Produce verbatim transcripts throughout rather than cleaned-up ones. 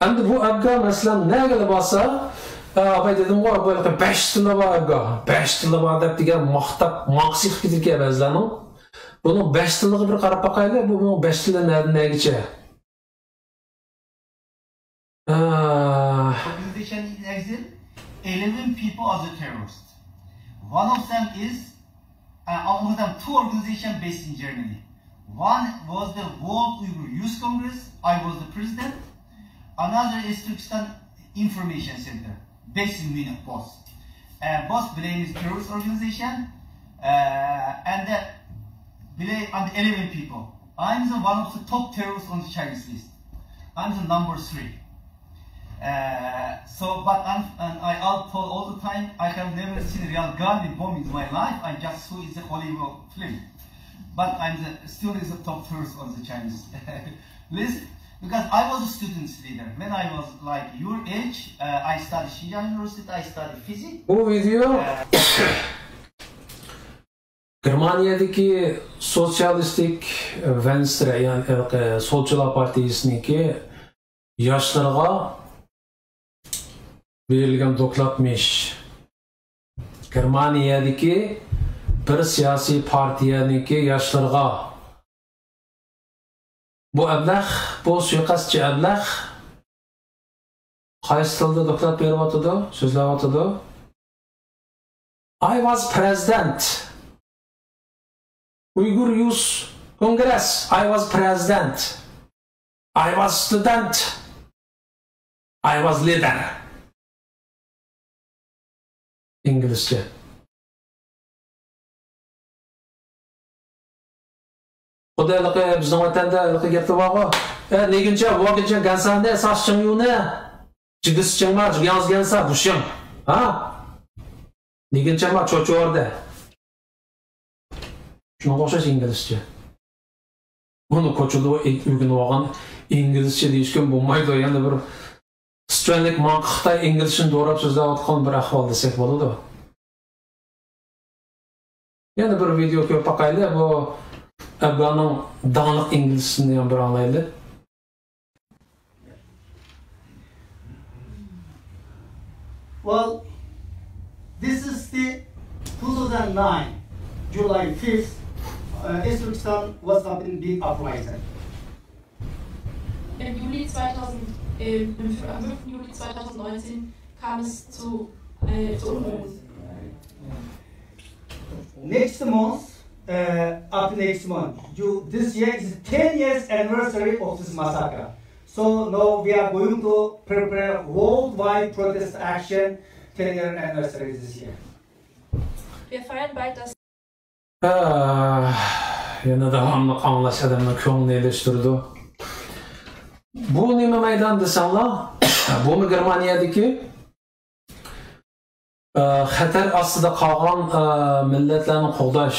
ئەمدى بۇ ئەبگا، مەسىلەن، نەگىلا بارسا، ئە، ئاباي دېدىمغۇ، بۇ ھېلىقى بەش تىلى بار ئەبگا، بەش تىلى بار دەپ دېگەن ماختاپ، ماڭقا سېقىپ كېتىدىكەن بەزىلەرنىڭ. بۇنىڭ بەش تىلىغا بىر قاراپ باقايلى، بۇ، بۇنىڭ بەش تىلى نەدىن نەگىچە؟ ئە، Organization in exile, eleven people as a terrorist. One of them is, uh, among them, two organizations based in Germany. One was the World Uyghur Youth Congress. I was the president. Another is Turkestan Information Center, based in Munich, both. Uh, both blame is terrorist organization, uh, and, uh, blame and eleven people. I'm the one of the top terrorists on the Chinese list. I'm the number three. Uh, so, but I'm, and I all told all the time, I have never seen a real gun and bomb in my life. I just saw in the Hollywood film. But I'm the, still is the top terrorist on the Chinese list because I was a student leader. When I was like your age, uh, I studied Xinjiang University, I studied physics. بۇ ۋىدېئو Uh, گېرمانىيەدىكى سوتسىيالىستىك ۋېنسترە، يەنى، ئە، سولچىلار پارتىيىسىنىڭكى ياشلىرىغا بېرىلگەن دوكلاتمىش. گېرمانىيەدىكى بىر سىياسىي پارتىيەنىڭكى ياشلىرىغا. بۇ ئەبلەخ، بۇ سۇيىقەستچى ئەبلەخ قايسى تىلدا دوكلات بېرىۋاتىدۇ، سۆزلەۋاتىدۇ؟ I was president. Uyghur Youth Congress. I was president. I was student. I was leader. ئىنگلىزچە. خۇددى ھېلىقى بىزنىڭ ۋەتەندە ھېلىقى گەپتە بارغۇ، ئە، نىگىنچە ۋاگىنچە گەنسانى ساس چىڭيۇنى جىگىس چىڭما جىگياڭز گەنسا بۇشىڭ. ھا؟ نىگىنچە ما چوچوردە. شۇنىڭغا ئوخشاش ئىنگلىزچە. بۇنى كوچىدا ئۆگىنىۋالغان ئىنگلىزچە دېيىشكىمۇ بولمايدۇ. يەنە بىر سترەنلىك ماڭقا خىتاي ئىنگلىزچىنى دوراپ سۆزلەۋاتقان بىر ئەھۋال دېسەك بولىدۇ. يەنە بىر ۋىدېو كۆرۈپ باقايلى. بۇ ئەبگانىڭ داڭلىق ئىنگلىزچىسىنى يەنە بىر ئاڭلايلى. Well, this is the two thousand nine, July fifth, uh, East Turkestan was happening big uprising. Im Juli zweitausend, ähm, im, am fünften Juli zweitausendneunzehn kam es zu, äh, zu Unruhen. Next month, uh, after next month, you, this year is ten years anniversary of this massacre. So now we are going to prepare worldwide protest action ten year anniversary this year. Wir feiern bald das ئە، يەنە داۋاملىق ئاڭلاش ئادەمنىڭ كۆڭلىنى ئېلىشتۇرىدۇ. بۇ نېمە مەيدان دېسەڭلار، بۇمۇ گېرمانىيەدىكى، ئە، خەتەر ئاستىدا قالغان، ئە، مىللەتلەرنى قوغداش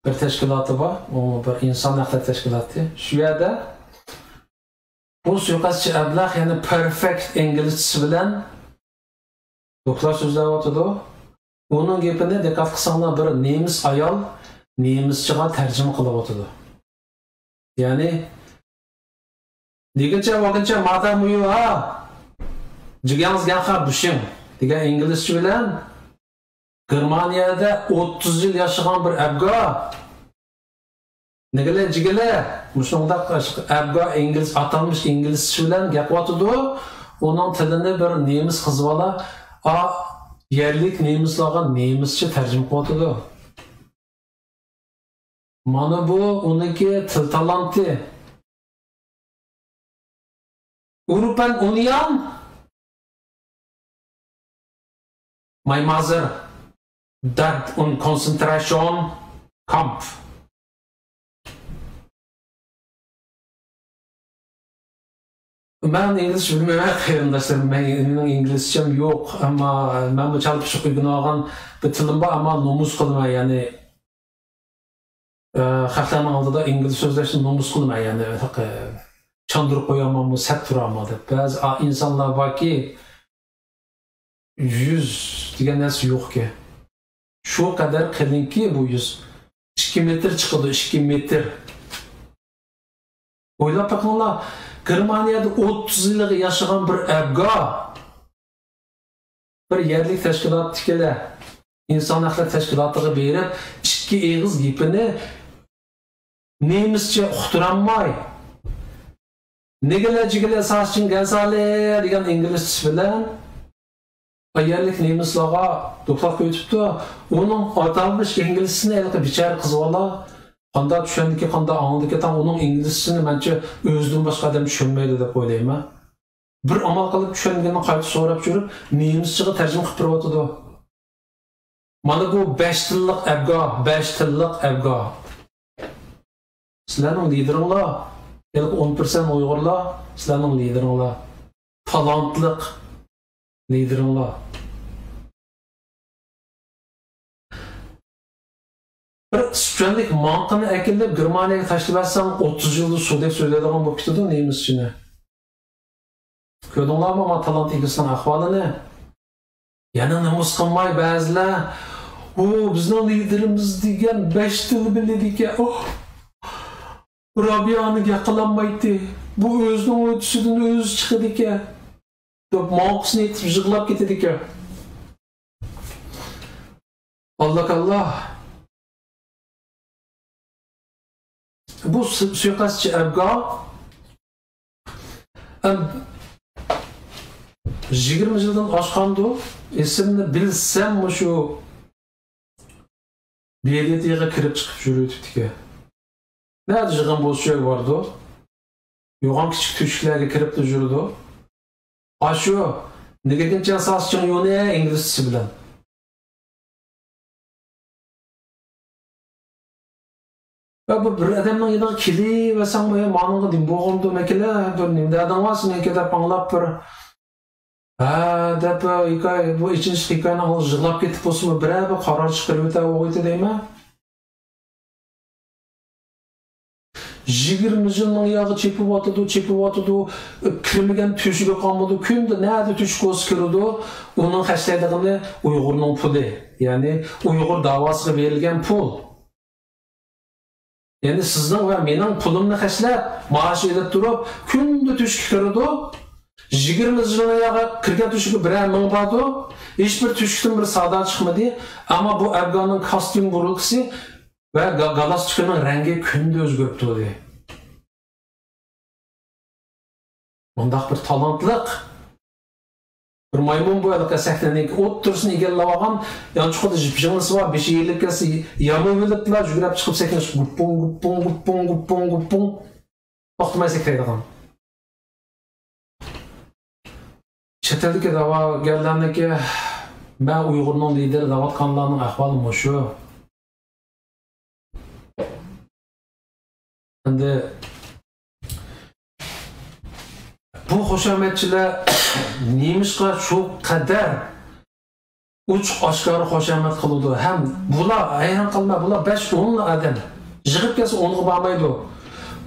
بىر تەشكىلاتى بار. ئۇ بىر ئىنسان ھەقلىرى تەشكىلاتى. شۇ يەردە بۇ سۇيىقەستچى ئەبلەخ يەنە پېرفېكت ئىنگلىزچىسى بىلەن دوكلات سۆزلەۋاتىدۇ. ئۇنىڭ گېپىنى دىققەت قىلساڭلار، بىر نېمىس ئايال نېمىسچىغا تەرجىمە قىلىۋاتىدۇ. يەنى، دېگىنچە، ۋاگىنچە، مادا مۇيۇ ھا، جىگەڭز گەنخا بۇشىڭ دېگەن ئىنگلىزچە بىلەن گېرمانىيەدە ئوتتۇز يىل ياشىغان بىر ئەبگا، نېگىلى جىگىلى، مۇشۇنداق ئەبگا ئىنگلىز، ئاتالمىش ئىنگلىزچە بىلەن گەپ قىلىۋاتىدۇ. ئۇنىڭ تىلىنى بىر نېمىس قىز بالا، ئا، يەرلىك نېمىسلارغا نېمىسچە تەرجىمە قىلىۋاتىدۇ. مانا بۇ ئۇنىڭكى تىل تالانتى. Gruppen Union, my mother died in concentration camp. مەن ئىنگلىزچە بىلمەيمەن، قېرىنداشلىرىم، مەن، مېنىڭ ئىنگلىزچەم يوق، ئەمما مەنمۇ چالا پۇشۇق ئۆگىنىۋالغان بىر تىلىم بار، ئەمما نومۇس قىلىمەن، يەنى، ئە، خەقلەرنىڭ ئالدىدا ئىنگلىز سۆزلەشنى نومۇس قىلىمەن، يەنى، ھېلىقى چاندۇرۇپ قويالماممۇ، سەت تۇراممۇ دەپ. بەزى ئا-، ئىنسانلار باركى، يۈز دېگەن نەرسە يوقكەن. شۇ قەدەر قېلىنكى بۇ يۈز. ئىككى مېتىر چىقىدۇ، ئىككى مېتىر. ئويلاپ بېقىڭلار، گېرمانىيەدە ئوتتۇز يىلغا ياشىغان بىر ئەبگا بىر يەرلىك تەشكىلاتتىكىلەر ئىنسان ھەقلىرى تەشكىلاتىغا بېرىپ، ئىككى ئېغىز گېپىنى نېمىسچە ئۇقتۇرالماي، نېگېلە جىگېلە ساسچىن گەنسالې دېگەن ئىنگلىزچىسى بىلەن ئا يەرلىك نېمىسلارغا دوكلات قويۇۋېتىپتۇ. ئۇنىڭ ئاتالمىش ئىنگلىزچىسىنى ھېلىقى بىچارە قىز بالا قانداق چۈشەندىكى، قانداق ئاڭلىدىكى، تاڭ ئۇنىڭ ئىنگلىزچىسىنى مەنچە ئۆزىدىن باشقا ئادەم چۈشەنمەيدۇ دەپ ئويلايمەن. بىر ئامال قىلىپ چۈشەنگىنىنى قايتا سوراپ يۈرۈپ، نېمىسچىغا تەرجىمە قىلىپ بېرىۋاتىدۇ. مانا بۇ بەش تىللىق ئەبگا، بەش تىللىق ئەبگا. سىلەرنىڭ لىدېرىڭلار، ھېلىقى ئون پىرسەنت ئۇيغۇرلار سىلەرنىڭ لىدېرىڭلار. تالانتلىق لىدېرىڭلار. بىر سۈتچەنلىك ماڭقىنى ئەكېلىپ گېرمانىيەگە تاشلىۋەتسەڭ، ئوتتۇز يىلدا سۇدەك سۆزلەيدىغان بولۇپ كېتىدۇ نېمىسچىنى. كۆردۈڭلارمۇ ما تالانت ئىگىسىنىڭ ئەھۋالىنى؟ يەنە نومۇس قىلماي بەزىلەر، ئۇ بىزنىڭ لىدېرىمىز دېگەن بەش تىل بىلىدىكەن. ئوھ، رابىيانى گەپ قىلالمايتتى. بۇ ئۆزىنىڭ ھۆددىسىدىن ئۆزى چىقىدىكەن، دەپ ماڭقىسىنى ئېيتىپ يىغلاپ كېتىدىكەن. ئاللا كاللا. بۇ سۇ-، سۇيىقەستچى ئەبگا ئەم، يىگىرمە يىلدىن ئاشقاندۇ، ئېسىمنى بىلسەم مۇشۇ بېلگىيەگە كىرىپ چىقىپ يۈرۈۋېتىپتىكەن. نەدە يىغىن بولسا شۇ يەرگە بارىدۇ. يوغان كىچىك تۆشۈكلەرگە كىرىپلا يۈرىدۇ. ئاشۇ نېگىگىنچەن ساسچىڭ يۇنى ئىنگلىزچىسى بىلەن. يا بۇ بىر ئادەمنىڭ يېنىغا كېلىۋەرسەڭمۇ، يا مانىڭغا نېمە بولغاندۇ، مەكىلە بىر نېمە دەردىڭ بار سېنىڭكى دەپ ئاڭلاپ بىر، ھە دەپ ھېكايە، بۇ ئېچىنىشلىق ھېكايىنى ئاڭلاپ يىغلاپ كېتىپ بولسىمۇ، بىرەر بىر قارار چىقىرىۋېتەرغۇ ئىدى دەيمەن. يىگىرمە يىلنىڭ ياغى چېپىۋاتىدۇ، چېپىۋاتىدۇ، كىرمىگەن تۆشۈكى قالمىدى. كۈندە نەدە تۆشۈك بولسا كىرىدۇ، ئۇنىڭ خەجلەيدىغىنى ئۇيغۇرنىڭ پۇلى، يەنى ئۇيغۇر داۋاسىغا بېرىلگەن پۇل. يەنى سىزنىڭ ۋە مېنىڭ پۇلۇمنى خەجلەپ، مائاش ئېلىپ تۇرۇپ، كۈندە تۆشۈككە كىرىدۇ. يىگىرمە يىلنىڭ ياغى كىرگەن تۆشۈكى بىرەر مىڭ باردۇ. ھېچبىر تۆشۈكتىن بىر سادا چىقمىدى. ئەمما بۇ ئەبگاننىڭ كاستيۇم بۇرۇلكىسى ۋە گا-، گالاستۇكىنىڭ رەڭگى كۈندە ئۆزگىرىپ تۇردى. مۇنداق بىر تالانتلىق بىر مايمۇن بۇ ھېلىقى سەھنىنىڭ ئوتتۇرىسىنى ئىگىلەپ ئالغان، يانچۇقىدا جىپ-، جىڭلىسى بار، بېشى ئېلىپ كەلسە، يامىۋېلىپلا يۈگۈرۈپ چىقىپ سەھنىگە گۇپپۇڭ، گۇپپۇڭ، گۇپپۇڭ، گۇپپۇڭ، گۇپپۇڭ توختىماي سەكرەيدىغان. چەت ئەلدىكى دەۋاگەرلەرنىڭكى، مەن ئۇيغۇرنىڭ لىدېرى دەۋاتقانلارنىڭ ئەھۋالى مۇشۇ. ئەمدى بۇ خۇشامەتچىلەر نېمىشقا شۇ قەدەر ئوچۇق ئاشكارا خۇشامەت قىلىدۇ؟ ھەم بۇلار، ھەيران قالما، بۇلار بەش ئونلا ئادەم. يىغىپ كەلسە ئونغا بارمايدۇ.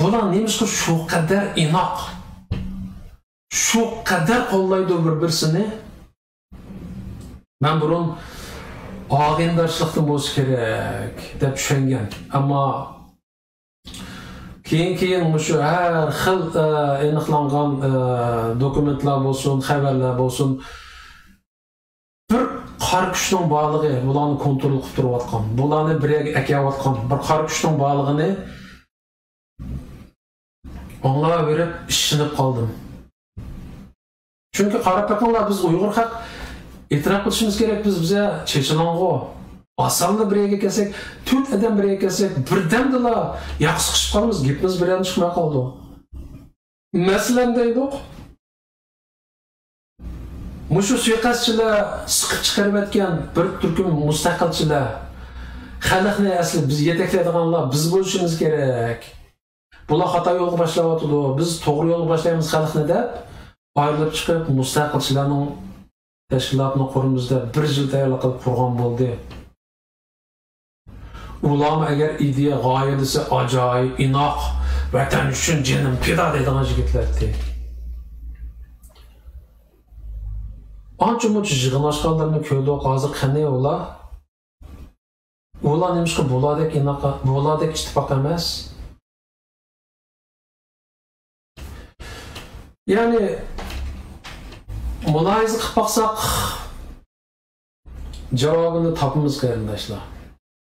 بۇلار نېمىشقا شۇ قەدەر ئىناق، شۇ قەدەر قوللايدۇ بىر-بىرسىنى؟ مەن بۇرۇن ئاغىنىدارچىلىقتىن بولسا كېرەك دەپ چۈشەنگەن. ئەمما كېيىن-كېيىن مۇشۇ ھەر خىل، ئە، ئېنىقلانغان، ئە، دوكۇمېنتلار بولسۇن، خەۋەرلەر بولسۇن، بىر قارا كۈچنىڭ بارلىقى بۇلارنى كونترول قىلىپ تۇرۇۋاتقان، بۇلارنى بىر يەرگە ئەكەۋاتقان بىر قارا كۈچنىڭ بارلىقىنى ئاڭلاۋېرىپ ئىشىنىپ قالدىم. چۈنكى قاراپ بېقىڭلار، بىز ئۇيغۇر خەق ئېتىراپ قىلىشىمىز كېرەك، بىز، بىزە چېچىلاڭغۇ. ئاسانلا بىر يەرگە كەلسەك، تۆت ئادەم بىر يەرگە كەلسەك، بىردەمدىلا ياقا سىقىشىپ قالىمىز، گېپىمىز بىر يەردىن چىقماي قالىدۇ. مەسىلەن دەيدۇق، مۇشۇ سۇيىقەستچىلەر سىقىپ چىقىرىۋەتكەن بىر تۈركۈم مۇستەقىلچىلەر، خەلقنى ئەسلى بىز يېتەكلەيدىغانلار بىز بولۇشىمىز كېرەك. بۇلار خاتا يولغا باشلاۋاتىدۇ، بىز توغرا يولغا باشلايمىز خەلقنى دەپ، ئايرىلىپ چىقىپ، مۇستەقىلچىلەرنىڭ تەشكىلاتىنى قۇرىمىز دەپ بىر يىل تەييارلىق قىلىپ قۇرغان بولدى. ئۇلارمۇ ئەگەر ئىدىيە، غايە دېسە ئاجايىپ ئىناق، ۋەتەن ئۈچۈن جېنىم پىدا دەيدىغان يىگىتلەر ئىدى. ئانچە-مۇنچە يىغىن ئاچقانلىرىنى كۆردۇق، ھازىر قېنى ئۇلار؟ ئۇلار نېمىشقا بۇلاردەك ئىناق، بۇلاردەك ئىتتىپاق ئەمەس؟ يەنى مۇلاھىزە قىلىپ باقساق، جاۋابىنى تاپىمىز، قېرىنداشلار.